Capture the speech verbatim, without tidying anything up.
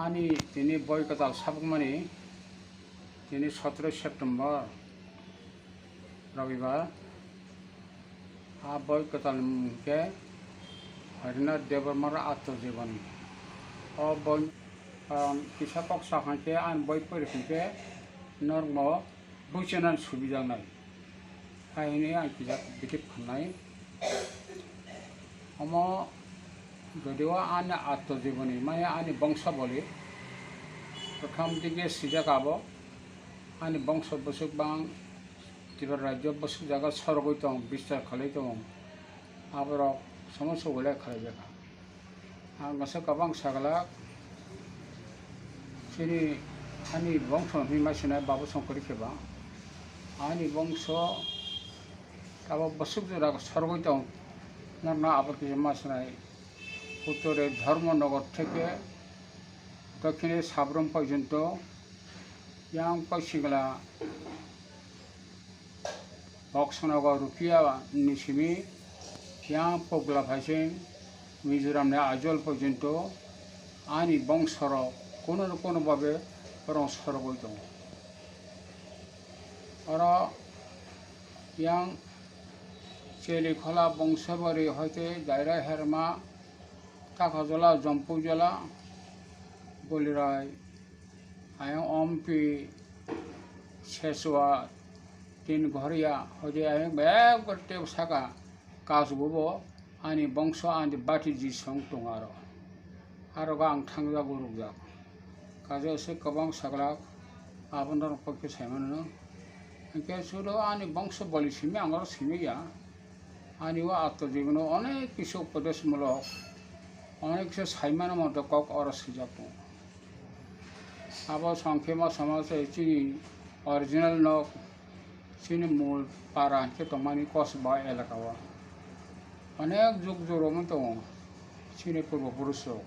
Ani tini boi kwtal sabukmani tini sotoro September, Robibar. A boi kwtal ni mung khe Harinath Debbarma Atmajibani. O boi, um, kisa kok sa hwn khe ani boi pori hwn khe normo buchana subijaknai. Hai hwnwi ang kisa bikip khamnai. Omo jodio ani atmajibani, mane ani bongso boli, prothom dike sijak abo, ani bongso bwswk bang Tripura rajyo bwswk jaga sorogwi tong, bistar khalai tong, aborok somosto ulai khalai jaka. Ang kaisa kwbang saglak, chini ani bongso hwnwi ma sinai Babu Songkori khe ba. Ani bongso abo bwswk jora sorogwi tong, norno abo kisa ma sinai. Uttore Dharmanagar theke dokkine Sabrum porjonto, yang poschimgala Boksanagar Rukia ni simi, yang pogla phaising Mizoram ni Aizawl porjonto ani bongsorok kono na kono babe borok sorogwi tongo. Oro yang Chelikhola bongsabari hoite Jaira Herma, Takhajola, Jompujala, Golirai, ayang Ompi, Seswa, Tin Ghoria, hoite ayang bebak tei saka. Kajugo bo ani bongso ani bati jisong tongo aro. Aro ang thangjago rukjak. Kaje se kwbang saglak abono rok pokhe saimano. Hinkhe sudo ani bongso boli simi ang oro simi ya. Ani o atto jibono onek kisu upodesh mulok, onek kisu saimano moto kok oro swijak tongo. Abo songkhe ma sama se chini original nok. Chini mul para hwnkhe tongmani Kosba elaka o. Onek jug jug romwi tongo chini purbo purush rok.